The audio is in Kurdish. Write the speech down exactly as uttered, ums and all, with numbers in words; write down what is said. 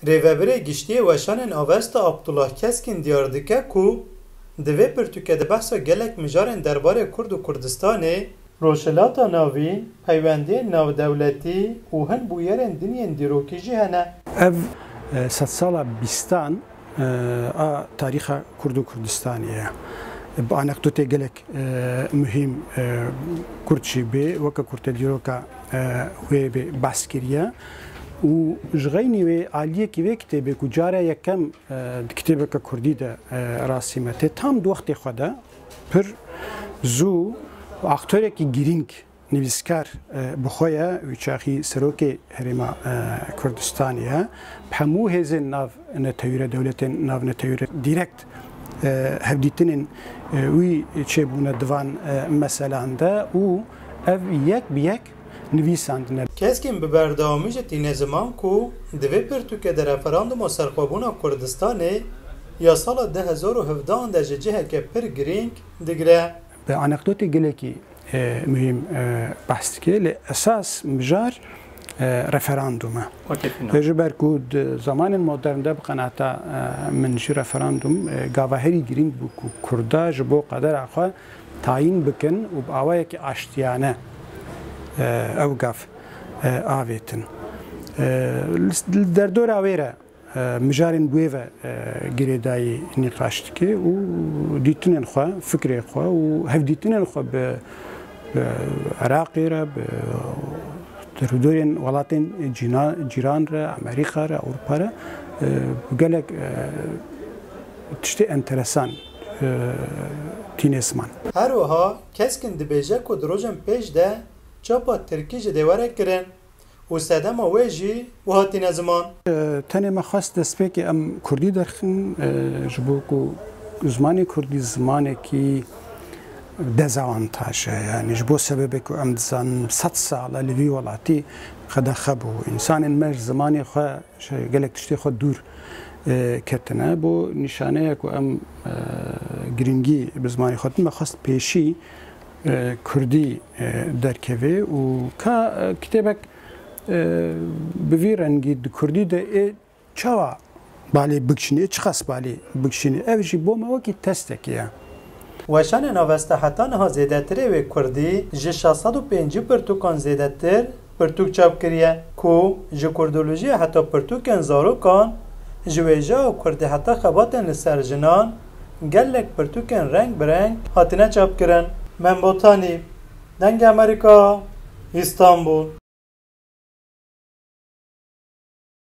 Rêvebirê Giştî yê Weşanên Avesta Abdullah Keskin diyar dike ku di vê pirtûkê de behsa gelek mijarên derbarê Kurd û Kurdistanê, Rojhilata Navîn, peywendiyên navdewletî û hin bûyerên din yên dîrokî jî hene. Ev, e, sedsala bîstan, e, a tarîxa Kurd û Kurdistanê ye. Bi anekdotê gelek, e, muhîm, e, kurt jî bê, weke kurtedîroka, e, wê bê behs kiriye û ji xeynî wê aliyekî vê kitêbê ku cara yekem, e, di kitêbeke kurdî de, e, rasî me tê, tam di wextê xwe de pir zû aktorekî girîng, nivîskar, e, bi xwe ye, wî çaxî serokê Herêma, e, Kurdistanê ye. Bi hemû hêzên nav netewîre, dewletên nav netewîre direkt, e, hevdîtinên, e, wî çêbûne di van, e, meselan de û ev yek bi yek nivîsandine. Keskin bi berdewamî jî tîne ziman ku di vê pirtûkê de referanduma serxwebûna Kurdistanê ya sala du hezar û hevdehan de ji ciheke pir girîng digire. Bi anekdotê gelekî, e, muhîm, e, behs dike, lê esas mijar, e, referandum e. Wekî fîna. Ji ber ku di zemanên modern de bi qenaeta, e, min jî referandum, e, gava herî girîng bû ku Kurda ji bo qedera xwe tayîn bikin û bi awayekî aştiyane, e, ew gav, e, avêtin. E, li, li derdora wê re, e, mijarên bi wê ve, e, girêdayî nîqaş dike û dîtinên xwe, fikrê xwe û hevdîtinên xwe bi, bi Iraqê re, bi, di rûdorên welatên cîna-, cîran re, Amerîka re, Ewropa re, e, bi gelek, e, tiştê enteresan, e, tîne ziman. Her wiha Keskin dibêje ku di rojên pêş de çapa tirkî jî dê were kirin û sedema wê jî wiha tîne ziman. E, tenê me xwest destpêkê em kurdî derxin, e, ji bo ku zimanê kurdî zimanekî dezawantaj e. Yanî ji bo sebebê ku em dizanin sed sal e li vî welatî qedexe bû. Însanên me ji zimanê xwe, ji gelek tiştê xwe dûr, e, ketine. Bo nîşaneya ku em, e, girîngî bi zimanê xwe didin, me xwest pêşî, e, kurdî, e, derkeve û ka, e, kitêbek, e, bi vî rengî di kurdî de ê çawa balê bikişînê, çiqas balê bikişînê, ev jî bo me wekî testekê ye. Weşanên Avesta heta niha zêdetirê wê kurdî ji şeş sed û pêncî pirtûkan zêdetir pirtûk çap kiriye, ku ji kurdolojiya heta pirtûkên zarokan, ji wêjeya kurdî heta xebatên li ser jinan, gelek pirtûkên reng bi reng hatine çapkirin. Membotanî, Dengê Amerîka, Îstanbul.